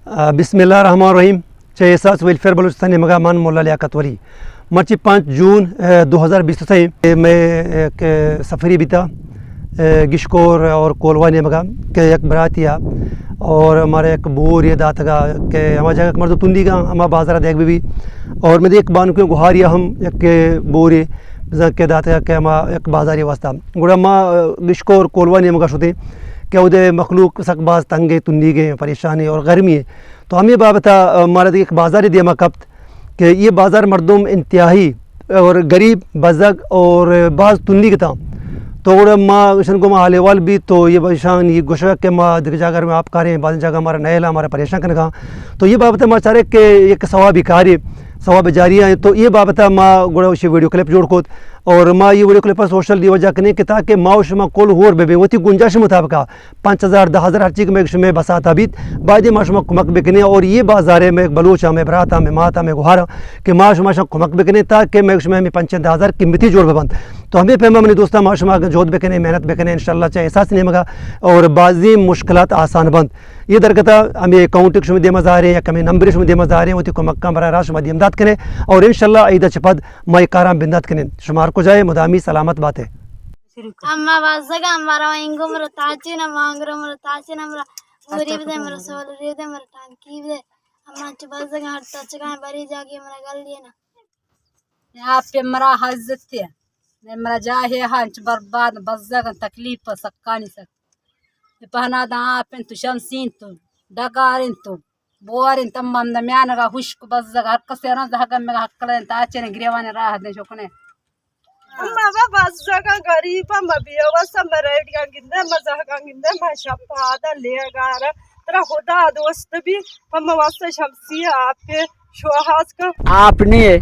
آ، بسم اللہ الرحمن الرحیم۔ چہ احساس ویلفیئر بلوچستان نیمگا من ملا لیاقت ولی۔ مرچی پانچ جون، آ، دو ہزار بیست و سہ، آ، مئے یک سفری بیتا، آ، گشکور اور کولواہ نیمگا کہ یک براتی آ اور مارا یک بورے داتگا کہ ہما جاگہ کہ مردم تندیگا ہما بازارا دیگ بی بی۔ اور مئے یک بانکیں گوہاری ہم یک بورے بزاں کہ داتگا کہ ہما یک بازاری واسطہ۔ گڑا ما، آ، گشکور کولواہ نیمگا شتیں کہ اودے مخلوق سک باز تنگیں، تندیگیں، پریشانیں اور گرمی ایں۔ تو ہمے بابت ء مارا دگہ یک بازارے دیما کپت کہ یہ بازار مردم انتہائی اور غریب، بزگ اور باز تندیگ اتاں۔ تو گڑا ما اشان گوما حال احوال بیت تو یہ اشان یہ گوشگ کہ ما دگہ جاگہ رویں آپ کاریں، بعض جاگہ مارا نئیلا، مارا پریشان کنگا۔ تو یہ بابت ما چارے کہ یک ثوابی کارے، ثواب جاریہ ایں۔ تو یہ بابت ما گڑا اشی ویڈیو کلپ جوڑ کت اور ما یہ ویڈیو کلپ سوشل دیوجا کنیں کہ تاکہ ما و شما کل ہور بہ بیں وتی گنجائش مطابقا پنچ ہزار، دہ ہزار، ہرچی کہ مئے شمئے بساتا بیت، بایدیں ما شما کمک بکنیں اور یہ بازارے مئے بلوچاں، مئے براتاں، مئے ماتاں، مئے گوہاراں کہ ما شما شان کمک بکنیں تاکہ مئے شمئے ہمے پنچ دہ ہزار قیمتی جوڑ ببنت۔ تو ہمے پیما منی دوستاں ما شما اگاں جہد بکنیں، محنت بکنیں، انشاءاللہ چہ احساس نیمگا اور بازیں مشکلات آسان بنت۔ یہ درگتا ہمے اکاؤنٹ شما دیما ظاہریں یا کمے نمبر شما دیما ظاہریں، وتی کمکاں براہ راست شما دیم دات کنیں اور انشاءاللہ عید چہ پد ما یہ کاراں بندات کنیں۔ شما ہر کجائے مدامی سلامت باتے۔ اما بزگاں، مرا اینگو مرا تاچین، مانگرو مرا تاچین، مرا موری بدے، مرا سولری بدے، مرا ٹانکی بدے۔ اما چہ بزگاں ہر تچگاں بری جاگی مرا گل دینا۔ آپ مرا عزت ہے، میں مرا جاہے ہاں چہ برباد بزگاں تکلیف سکانی سک۔ پہنا داں آپ تو شمسین تو ڈگارین تو بواریں تمام دمیانگا ہشک بزگ، ہر کسے رند ہگمگا ہکل دنت، آچریں گریوان راہ دیں شکنے۔ اما با بزگاں غریباں، ما بیوساں، ما ریڈیاں گندے، ما زہگاں گندے، ما شپ آدا لیگارا۔ ترا خدا دوست بی، پہ ما واسطہ شمسی آپ کے شوہاز کا۔ آپ نے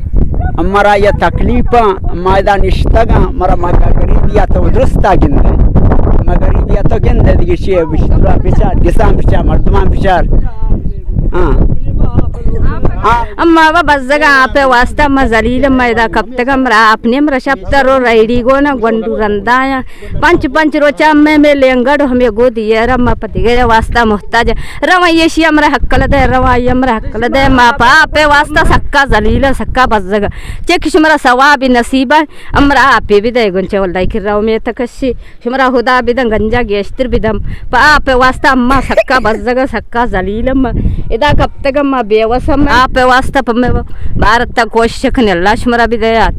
ہمارا یہ تکلیفاں، ما ادا نشتگاں، مرا ما غریبی تو درستا گندے۔ ما غریبی تو گندے دیگه چیے بشترا بچار، گسان بچار، مردمان بچار۔ ہاں۔ ہاں۔ اما با بزگاں آپ واسطہ ما ذلیل، ما ادا کپتگاں، مرا آپ نے مرا شپ تر و ریڈی گونا گونڈو رندایا۔ پنچ پنچ روچا میں میں لینگڑ ہمیں گو دیے را ما پتیگے واسطہ محتاج۔ رواں ایشی ہمرا حق دے، رواں ای ہمرا حق دے، ما پا آپ واسطہ سکا ذلیل، سکا بزگ۔ چک شمرا ثواب نصیب، ہمرا آپ بھی دے گنچے ولدائی کر رہا میں تکشی۔ شمرا خدا بدن گنجا گیشتر بدم۔ پا آپ واسطہ اما سکا بزگ، سکا ذلیل ما۔ ادا کپتگ ما بیوس ما۔ آپ واسطہ پمے بھارت تا کوشش کن، اللہ شمرا بدے یاد۔